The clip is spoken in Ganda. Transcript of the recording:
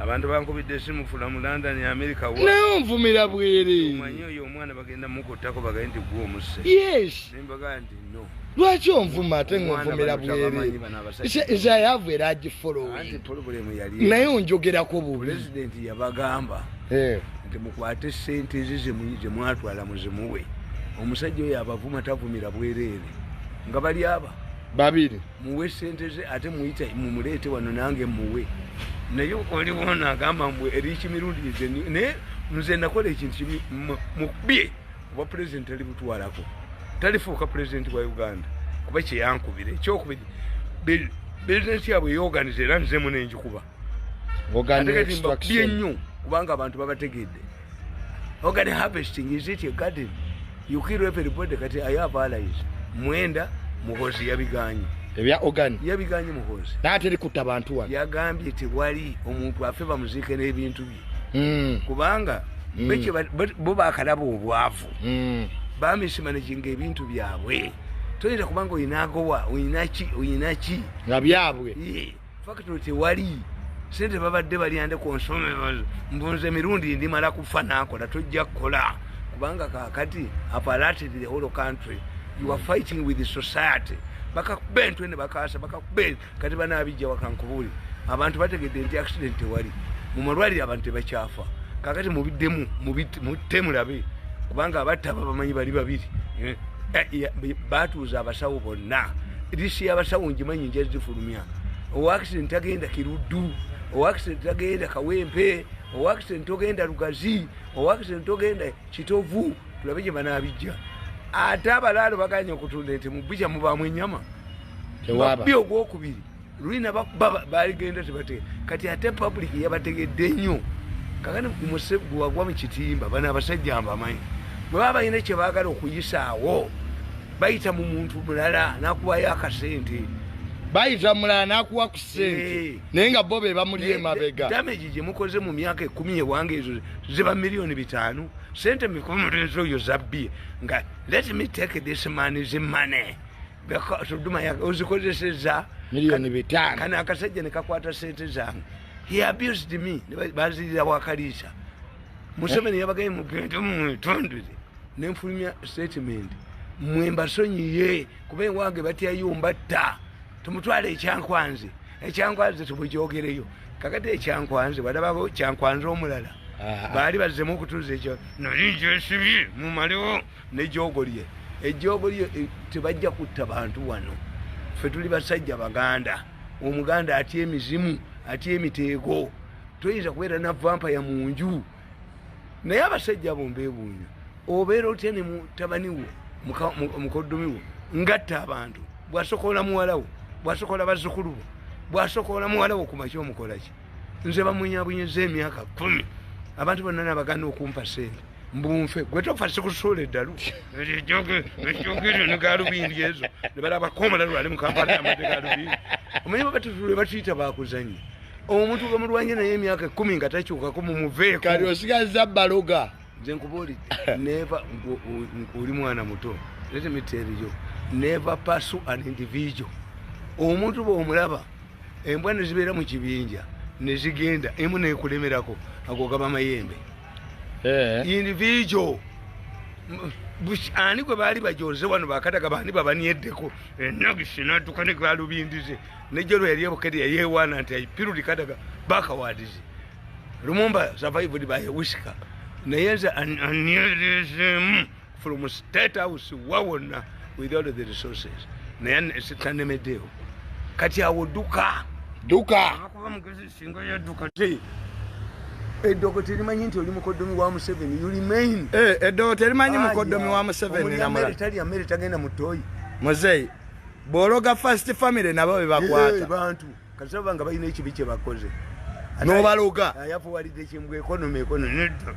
Abantu bankubidde esimu from London, America wa. Naye onvumira bwereere. Omanyi oyo omwana bagenda mukuttako, bagaye nti gwe omusse. Yes. Nembagaa nti no. Lwaki onvuma ate Omwana ng'onvumira bano tabamanyi bwereere? bano abasajja. Nze I have a large Anti following. problem yali Naye onjogerako bubi. Pulezidenti yabagamba nti mukwate sente ezi zemwatwala muzimuwe. Omusajja oyo abavuma tavumira bwereere nga bali aba Babiri. Muwe sente ze, ate muyite mumuleete wano nange muwe. Naye oliwo nagamba mbwe eriki mirundi nze naye nze nakola ekintu kibi mukubye oba pulezidenti talibutwalako, talifuuka pulezidenti wa Uganda kuba kyeyankubira. Ekyokubiri, bizinesi yabwe eyorganize era nzemu nenjikuba. Organ Ate kati mbakubye extraction. nnyo kubanga abantu babategedde. Organ harvesting, is it a garden? You kill everybody. Kati I have allies mwenda. Muhozi yabiganye. Ebya organ. Yabiganye Muhozi. Naye teri kutta bantu wano. Yagambye tewali omuntu afe bamuziike n'ebintu bye kubanga bo bakalaba obwavu, bamismanaginga ebintu byabwe. Toyinza kubanga oyinagowa oyinaki oyinaki Nga byabwe. Factory tewali, sente babadde balyande consumables. Mbunze emirundi ndimala kufa nakola, tojja kukola kubanga kakati apparated the whole country. You are fighting with the society. Bakakuba entwe ne bakasa bakakuba. Kati banabijja wakankubuli abantu bategedde nti accident tewali mu malwaliro, abantu tebakyafa. Kakati mubiddemu mutte mulabe kubanga abatta babamanyi bali babiri. Batuuza abasawo bonna. List y'abasawo ngimanyi, nja zifulumya. Owa accident tagenda Kiruddu, owa accident tagenda Kawempe, owa accident togenda Lugazi, owa accident togenda Kitovu. Tulabe gye banaabijja. Ate abalaalo baganye okutunda ente mu bukya mubaamu ennyama. Tewaba. Babbi ogwokubiri lulina bakuba baligenda tebate. Kati ate public yabategedde nnyo. Kakati muse gwagwa mu kitimba. Bano abasajja mbamanyi, bwe baba balina kye baagala okuyisaawo bayita mu muntu mulala n'akuwayo akasente. Bayita mulala n'akuwa ku ssente. Naye nga bo be bamuli emabega. Damage gye mukoze mu myaka 10 ewange ezo ziba miliyoni 5. Sente mikomulenzi oyo zabbye nga let me take this man's money. Because Duma ozikozeseza. Miliyoni 5. Kano akasajja ne kakwata sente zange. He abused me. Ne bazirira wakaliisa. Museveni yabagaye mugende mumwetondere, nenfulumya statement mwe mbasonyiye kuba ewange batyayo mbatta. Tumutwale ekyankwanze, ekyankwanze tumukyogereyo. Kakati ekyankwanze walabako kyankwanze omulala. Ah. Baali bazzemu okutuuza ekyo nali nkyesibye mumalewo nejogo lye, ejjogo lye. Tebajja kutta bantu wano. Ffe tuli basajja baganda. Omuganda atya emizimu, atya emiteego. Toyinza kubeera na vampire mu nju. Naye abasajja abo mbeewuunya, obeera otya ne mutabani wo, mukoddomi wo ngatta abantu, bwasokoola muwala wo, bwasokoola bazzukulu bo, bwasokoola muwala wo ku makya omukolaki? Nze bamunyabunyeza emyaka 10, abantu bonna nabaganda okumpa sente mbunfe. Gwe tofa, sikusuula eddalu ejjogeryo ne galubindi ezo ne balabako omulalu ali mu Kampala yambadde galubindi. Omanyi babatutule batuyita bakuzanya. Omuntu gwe mulwanye naye emyaka 10 nga takyukako, mumuveeko. Kati osigaza baloga. Nze nkubuulidde, never. Oli mwana muto, let me tell you, never pursue an individual. Omuntu bw'omulaba embwa ne zibeera mu kibinja ne zigenda emu nekulemerako, ago gaba mayembe. Individual. Ani gwe baali bajoze wano bakataga baani babanieddeko enagisi nadduka ne galubindize nejjo yali ebukedi yayewaana nti aipiruli kadaga bakawadizi. Lumumba survived by a whisker. Naye nze anyerezemu from State House wawonna with all the resources, naye tanemeddeewo. Kati awo dduka. Duka. Akuba mugezi singa yadduka te eddogo terimanyi nti oli mukoddomi wa Museveni, you remain. Eddogo terimanyi mukoddomi wa Museveni. Omulya Namulala. mmere talya mmere tagenda mu ttooyi. Muzeyi, bw'ologa first family nabo be bakwata. Bantu kati baba nga balina ekibi kye bakoze. N'obaloga. Ayafuwalidde kimbwa economy, economy nedda.